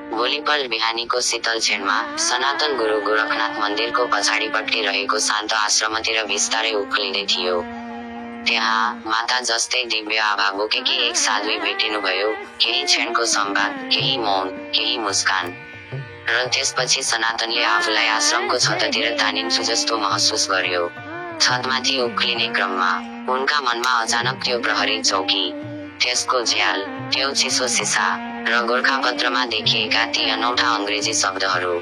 भोलिपल्ट बिहानीको शीतल क्षणमा सनातन गुरु गोरखनाथ मन्दिरको पछाडिपट्टि रहेको शान्त आश्रमतिर बिस्तारै उक्लिँदै थियो। त्यहाँ माता जस्तै दिव्य आभा बोकेकी एक साध्वी भेटिनुभयो। केही क्षणको संवाद, केही मौन, केही मुस्कान, र त्यसपछि सनातनले आफूलाई आश्रमको छततिर तानिन्छु जस्तो महसुस गर्यो। छतमाथि उक्लिने क्रममा उनका मनमा अचानक त्यो प्रहरी चौकी, त्यसको झ्याल, त्यो चिसो सिसा र गोरखापत्रमा देखिएका ती अनौठा अंग्रेजी शब्दहरू,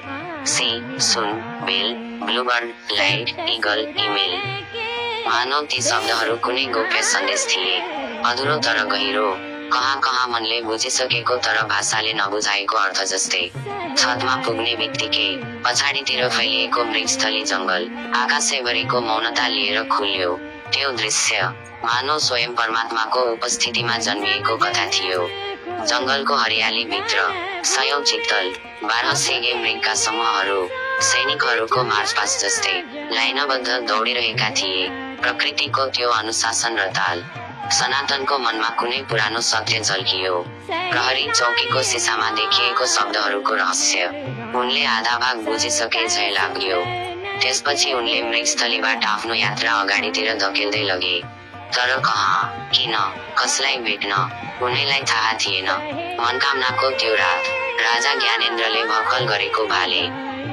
सी, सुन, बेल, ब्लूबर्ड, लाइट, ईगल, इमेल, मानव ती शब्दहरू कुनै गोप्य सन्देश थिए, अधुरो तर गहिरो, कहाँ मनले बुझिसकेको तर भाषाले नबुझाएको अर्थ जस्तै। छतमा पुग्ने बित्तिकै पछाडितिर फैलिएको मृगस्थली जंगल आकाशैभरिको मौनता लिएर खुल्यो। त्यो दृश्य मानव स्वयं परमात्माको उपस्थितिमा जन्मिएको कथा थियो। जंगलको हरियाली भित्र सयौं चित्तल 12 सेगे मृगका समूहहरू सैनिकहरूको मार्चपास्ट जस्तै लाइनबद्ध दौडिरहेका थिए। प्रकृतिको त्यो अनुशासन र ताल सनातनको मनमा कुनै पुरानो सत्य झल्कियो। प्रहरी चौकीको सिसामा देखिएको शब्दहरूको रहस्य उनले आधा भाग बुझिसके झैं लाग्यो। त्यसपछि उनले मृगस्थलीबाट आफ्नो यात्रा अगाडितिर धकेल्दै लगे। तर कहाँ, किन, कसलाई भेट्न, उनैलाई थाहा थिएन। मनकामनाको त्यो रात राजा ज्ञानेन्द्रले भर्खर गरेको भाले,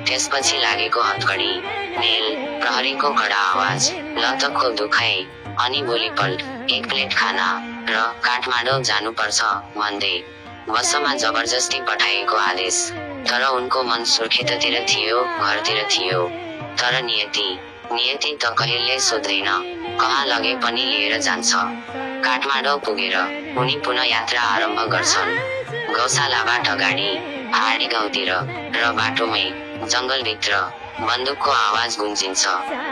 त्यसपछि लागेको हत्कडी, मेल, प्रहरीको कडा आवाज, लतको दुखाइ, अनि भोलिपल्ट एक प्लेट खाना र काठमाडौँ जानुपर्छ भन्दै बसमा जबरजस्ती पठाइएको आदेश। तर उनको मन सुर्खेततिर थियो, घरतिर थियो। तर नियति त कहिल्यै सोध्दैन, कहाँ लगे पनि लिएर जान्छ। काठमाडौँ पुगेर उनी पुनः यात्रा आरम्भ गर्छन्। गौशालाबाट अगाडि पहाडी गाउँतिर र बाटोमै जंगलभित्र बन्दुकको आवाज गुन्जिन्छ।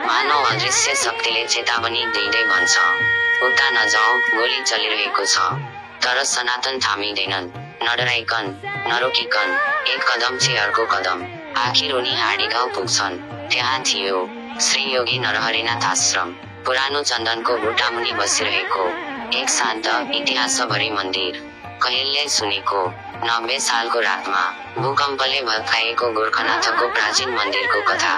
मानव अदृश्य शक्तिले चेतावनी दिँदै भन्छ, उता नजाऊ, गोली चलिरहेको छ। तर सनातन थामिँदैनन्, नडराइकन, नरोकिकन, एक कदमपछि अर्को कदम। आखिर उनी हाडी गाउँ पुग्छन्। त्यहाँ थियो श्री योगी नरहरिनाथ आश्रम, पुरानो चन्दनको बुटामुनि बसिरहेको एक शान्त इतिहासभरि मन्दिर। कहिल्यै सुनेको 90 सालको रातमा भूकम्पले भत्काएको गोरखनाथको प्राचीन मन्दिरको कथा।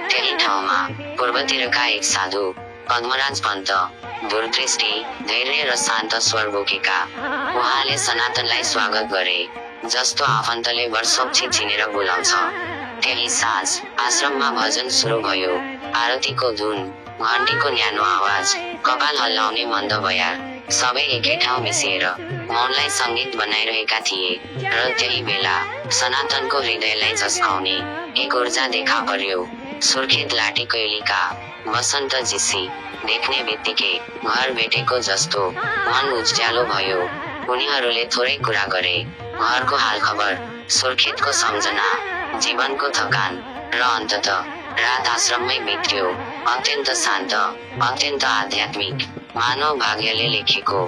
त्यही ठाउँमा पूर्वतिरका एक साधु पद्मराज पन्त, दूरदृष्टि, धैर्य र शान्त स्वर बोकेका, उहाँले सनातनलाई स्वागत गरे जस्तो आफन्तले वर्षौंपछि चिनेर बोलाउँछ। त्यही साँझ आश्रममा भजन सुरु भयो। आरतीको धुन, घण्टीको न्यानो आवाज, कपाल हल्लाउने मन्द बयार, सबै एकै ठाउँ मिसिएर मौनलाई संगीत बनाइरहेका थिए। र त्यही बेला सनातनको हृदयलाई झस्काउने एक ऊर्जा देखा पर्यो। सुर्खेत लाठी कोइलीका वसन्त जीसी देख्ने बित्तिकै घर भेटेको जस्तो मन उज्यालो भयो। उनीहरूले थोरै कुरा गरे, घरको हालखबर, सुर्खेतको सम्झना, जीवनको थकान, र अन्ततः रात आश्रममै बित्यो। अत्यन्त शान्त, अत्यन्त आध्यात्मिक, मानव भाग्यले लेखेको।